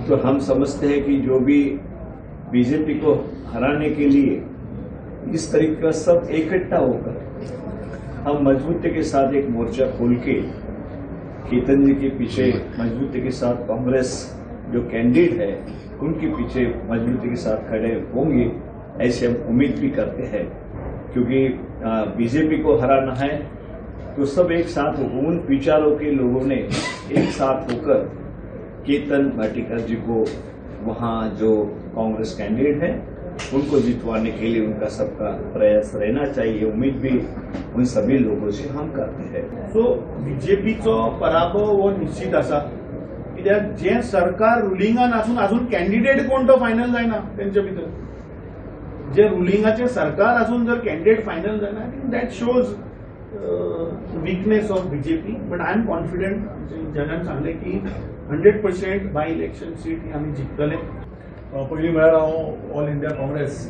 तो हम समझते हैं कि जो भी बीजेपी को हराने के लिए इस तरीके का सब इकट्ठा होकर हम मजबूती के साथ एक मोर्चा खोल के केतन जी के पीछे मजबूती के साथ कांग्रेस जो कैंडिडेट है उनके पीछे मजबूती के साथ खड़े होंगे, ऐसे हम उम्मीद भी करते हैं। क्योंकि बीजेपी को हराना है तो सब एक साथ हो, उन विचारों के लोगों ने एक साथ होकर केतन भाटीकर जी को वहाँ जो कांग्रेस कैंडिडेट है उनको जितवाने के लिए उनका सबका प्रयास रहना चाहिए। उम्मीद भी उन सभी लोगों से हम करते हैं। सो बीजेपीचो पराभव हो निश्चित आसा, कित्याक जे सरकार रुलिंगान आसून अजून कॅन्डिडेट कोण तो फायनल जायना तेंचे भितर, जे रुलिंगाचे सरकार आसून जर कॅन्डिडेट फायनल जायना, I think that shows weakness of BJP. But I am confident, आमचे जनान सांगलें की 100% बाय इलेक्शन सीट ही आमी जिखतले। पयलीं म्हळ्यार हांव ऑल इंडिया काँग्रेस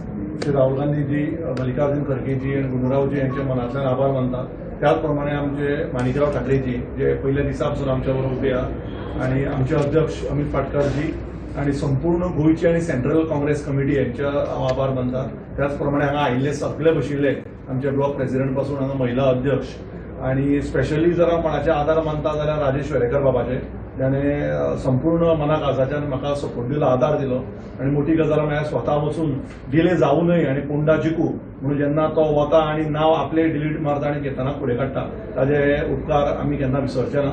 श्री राहुल गांधीजी, मल्लिकार्जुन खरगेजी आनी गुंडूरावजी यांच्या मनांतल्यान आभार मानता। त्याच प्रमाणे आमचे माणिकराव ठाकरेजी जे पयल्या दिसा पासून आमच्या बरोबर उबे आहा आनी आमचे अध्यक्ष अमित पाटकारजी आनी संपूर्ण गोंयची आनी सेंट्रल काँग्रेस कमिटी यांच्या हांव आभार मानता। त्याच प्रमाणे हांगा आयिल्ले सगळे बशिल्ले आमचे ब्लॉक प्रेसिडेंट पासून हांगा महिला अध्यक्ष आनी स्पेशली जर हांव कोणाचे आदार मानता जाल्यार राजेश वेरेकर बाबाचे, जाणे संपूर्ण मना काळजाच्यान म्हाका सपोर्ट दिलो, आदार दिलो। आनी मोठी गजाल म्हळ्यार स्वता वचून डिले जावं न्हय आनी पोंडा जिखू म्हणून जेन्ना तो वता आनी नांव आपले डिलीट मारता आनी केतनाक फुडें काडटा, ताजे उपकार आमी केन्ना विसरचे ना।